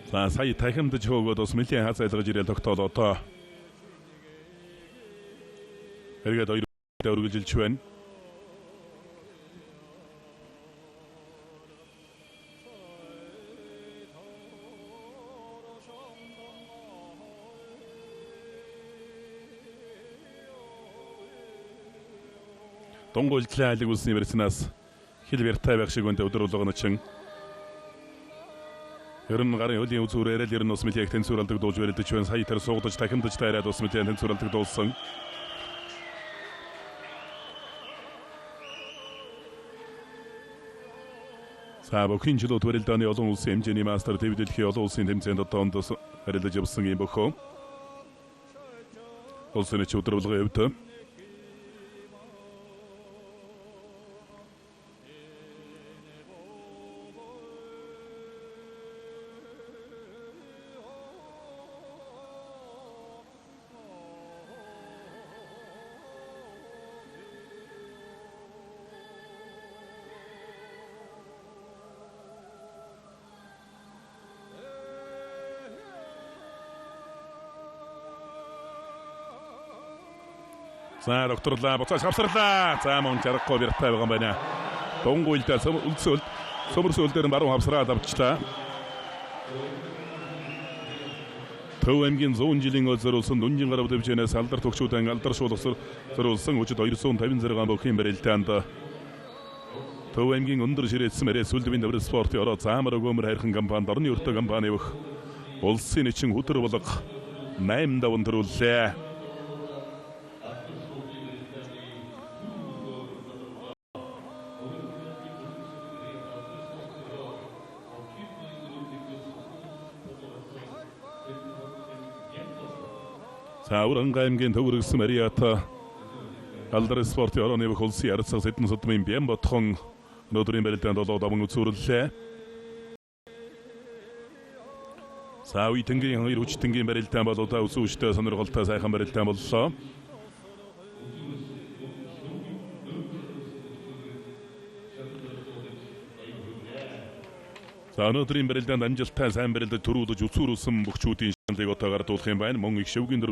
За сая тахимдаж хөөгөөд ус нэлийн хаз айлгаж ирэл тогтоол одоо. Эргээд хоёр өргөжилж байна. Дунгуйлдлын айлыг үлсний барьснаас хил бяртай байх шиг өнтэй өдөр болгоно чин. Ер нь гарын хөлийн үзүүрээр л ер нь ус мэлийг тэнцвэр алдаг дуулж барилдаж байна. Сая тэр суугдаж тахимдаж дайраад ус мэлийн тэнцвэр алдаг дуулсан. За бүхэн жилүүд барилдааны олон улсын хэмжээний мастер төв дэлхийн олон улсын тэмцээнд одоо ондос барилдаж явсан юм бөхөө. Улсын нэг өдөр болгон хувьд За докторлаа буцааж хавсарлаа. За мөн жаргахгүй бяртай байгаа юм байна. Дунгуйлдаа үлдсөөл сөмөрсөөл дээр нь баруун хавсраад авчлаа. Төв аймгийн 100 жилийн ой зориулсан дүнжин гарав дэвжээнээс алдар төгчүүдэн алдаршуулах зориулсан өчид 256 бүхийн барилдаанд Төв аймгийн өндөр ширээсэн мэрэ сүлдвийн даврал спортын ороо заамар өгөөмөр хайрхан компанид орны өртөө компани өгөх улсын нэчин өдөр болго 8 даван төрүүллээ. За Уранга аймгийн төвөргсөн Мариата алдар спортын орооны бүх улсын ярилцах сэдэн судмын бян ботхон өнөөдрийн барилдаанд 7 даван үзүүрлээ. За үе тэнгийн хоёр хүчтэнгийн барилдаан бол удаа үзүүштэй сонирхолтой сайхан барилдаан боллоо. За өнөөдрийн барилдаанд амжилттай сайн барилдаж төрүүлж үзүүрүүлсэн бөхчүүдийн шаналлыг одоо гардуулах юм байна. Мөн их шөвгийн дөрөв